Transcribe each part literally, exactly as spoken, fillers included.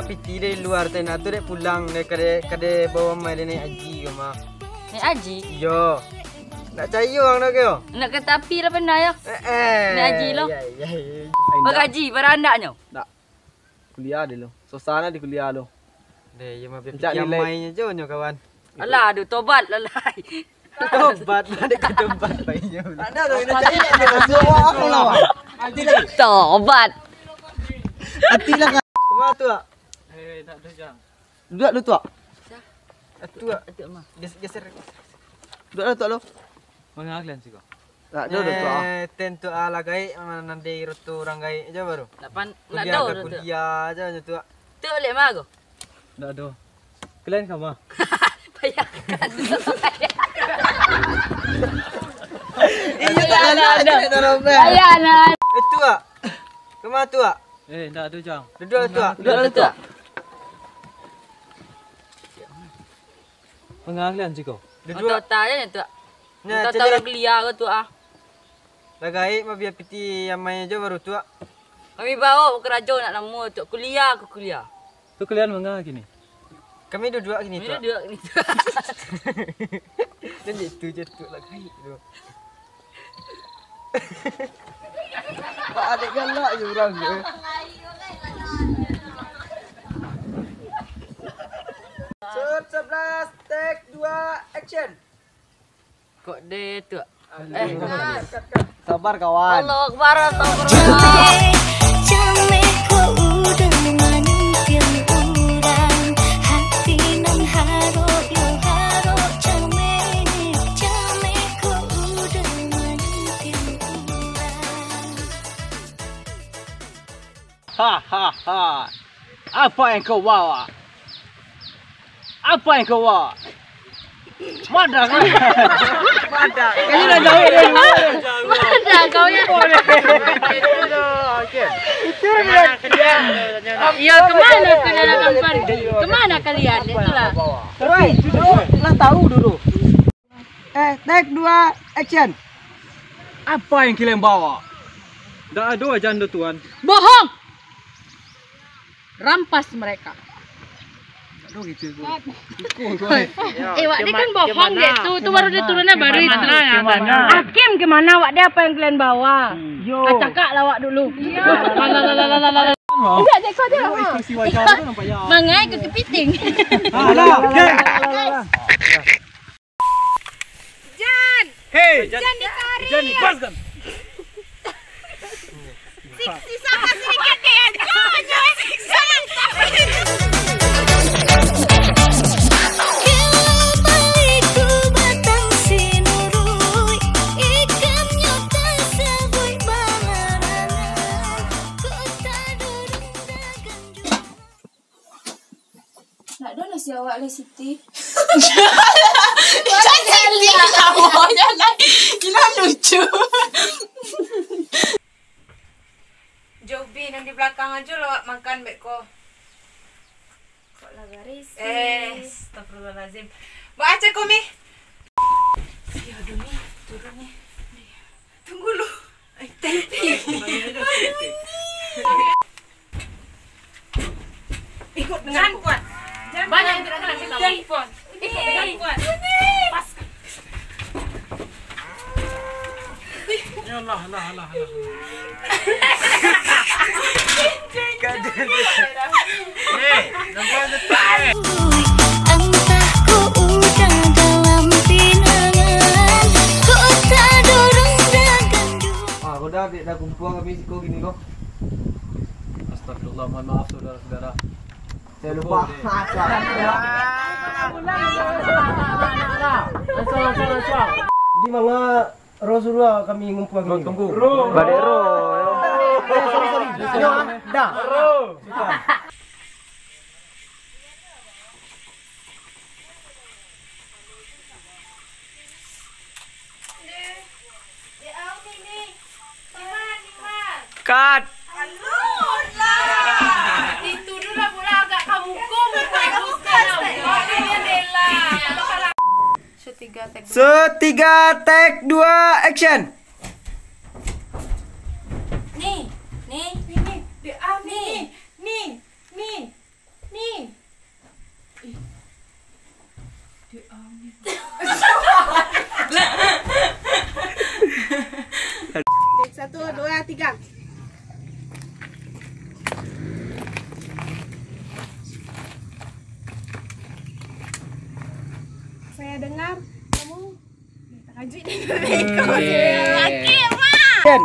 Piti dari lua tu, nak tu dek pulang, dek kade, kade bawa mai dek Nek Aji ko mah. Nek Aji? Iyo. Nak cari urang dah kau? Nak ka tapi lah pandai yo. Eh, eh. Nek Aji lo. Ya, ya, ya. Bagaji, barandaknyo. Dak. Kuliah dulu. Susah nak di kuliah lo. Deh, iyo mah biar Cak piti nilai. Amai nyo jo nyo kawan. Alah, aduh, tobat lah, lai. Tobat, ada ka tobat baiknya. Ada tu, ini cari ada tu. Tobat. Hati lah. Kemana tu, Ak? Eh, tak ada, Jang. Duduk dulu tu, Ak. Siapa? Tu, Ak. Atuk mah. Ges-, geser. Duduk dulu tu, Ak, lo. Manga kalian siko? Tak ada, Datuak, ah. Eh, ten tu, ah, lah gaek, ma nan di roto urang gaek jo baru. Lapan, nak kuliah do, ka Datuak. Kuliah jo, Datuak. Tu lek ma ko? Ndak ado. Kalian kama? Bayangkan. Iyo, tak ada, tak ada. Bayangkan. Eh, tu, ah. Kama tu, ah? Eh, ndak ado, Jang. Duduk, Datuak. Duduk, Datuak. Manga kalian siko? Duduk. Otak-otak je tu. Nah, otak-otak caliak. Urang kelia ko tu, ah. Lah gaek mah bia piti amai jo baru tu, ah. Kami baok karajo nak lamo tu. Kuliah, aku kuliah. Tu kalian manga kini? Kami duduk kini tu, ah. Kami duduk kini tu. Dan itu je tu lah gaek tu. Pak Adek galak je urang tu, eh. Shoot sebelas, take dua, action. Kok deh tu? Eh. Sabar, kawan. Allahu Akbar, astagfirullah. Cameh, cameh, kok udah manitian urang. Hati nan harok, yo harok, cameh, cameh, kok udah manitian urang. Hahaha. Apa yang kau bawa? Apa yang kau bawa? Madah kan? Madah. Kayaknya dah jauh dari rumah. Madah kau ya. Okey. Itu dia. Kemana kalian? Kemana kalian? Itulah. Terus, duduk. Lah tahu dulu. Eh, take dua, action. Apa yang kalian bawa? Ndak ado ajan tu, Tuan. Bohong! Rampas mereka. Ndak ado gitu, Tuan. Eh, wak dia kan bohong dek tu. Tu baru dia turun lah, baru itu. Hakim, kemana wak dia, apa yang kalian bawa? Yo. Ah, cakap lah wak dulu. Iya. Lah, lah, lah. Tidak, cakap je. Mangai ke kepiting? Alah, oke. Jan! Hei! Jan ditarik! Jan, lepaskan! Sik-, sisahkan sedikit deh, Jan. Jangan siksa. Kembali ku batang sinurui, ikam nyota sabuik balarangan. Kota durung dagang. Nak do nasi awak lai, Siti. Ikan Siti awaknya lai. Gila lucu. Jobi nan di balakang ajo lah awak makan beko. Kok lah barisi. Eh, astagfirullahalazim. Buat aja ko, Mi. Iya, aduh, Mi. Turun, Mi. Tunggu lu. Eh, tempe. Ikut dengan kuat. Banyak yang tidak kenal kita. Ikut dengan kuat. Pas. Ya Allah, Allah, Allah, Allah. Eh, nampak betul, eh. Entah ku udah dalam pinangan, ku tak dorong dagang dua. Ah, kau dah, dek, dah kumpul kami siko gini kau. Astagfirullah, mohon maaf saudara-saudara. Saya lupa. Lupa, dek. Di mana Rasulullah kami ngumpul kami? Tunggu. Balik roh. Eh, sorry, sorry. Yo, dah. Cut. Itu dulu lah bola agak ka muko, muko ibu sekarang. Muko jendela. Setiga take dua. Setiga take dua, action. Ni, ni, ni, ni, ni, ni, ni, ni. Satu, dua, tiga. Saya dengar kamu, eh, terkajut dengan beko. Laki, Mak. Ken.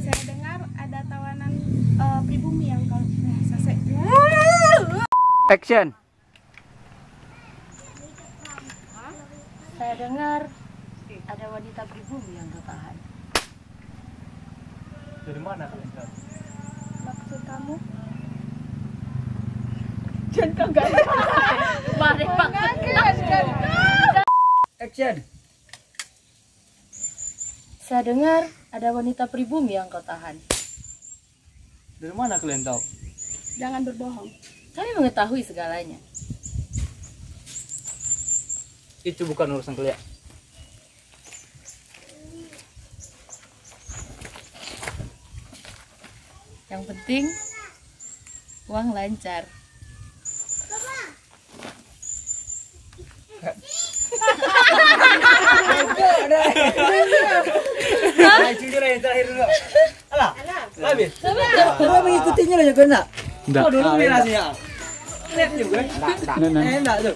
Saya dengar ada tawanan, eh, pribumi yang kau, eh, sasek. Action. Saya dengar ada wanita pribumi yang kau tahan. Dari mana kalian tahu? Maksud kamu? Jangan kau gantang. Mari, Pak. Action. Saya dengar ada wanita pribumi yang kau tahan. Dari mana kalian tahu? Jangan berbohong. Kami mengetahui segalanya. Itu bukan urusan kalian. Yang penting, uang lancar. Hah? Jujur lah, yang terakhir dulu. Alah, habis. Kau mengikutinya lah juga nak. Ndak. Kau dulu nih rasanya. Lihat juga. Ndak, ndak. Ndak, ndak. Eh, ndak tu.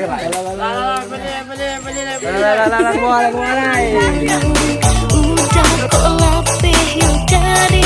Lah, lah, lah, boleh, boleh, boleh, boleh. Lah, lah, lah, lah, keluar, keluar, lah. Udah kok lapeh, yo dari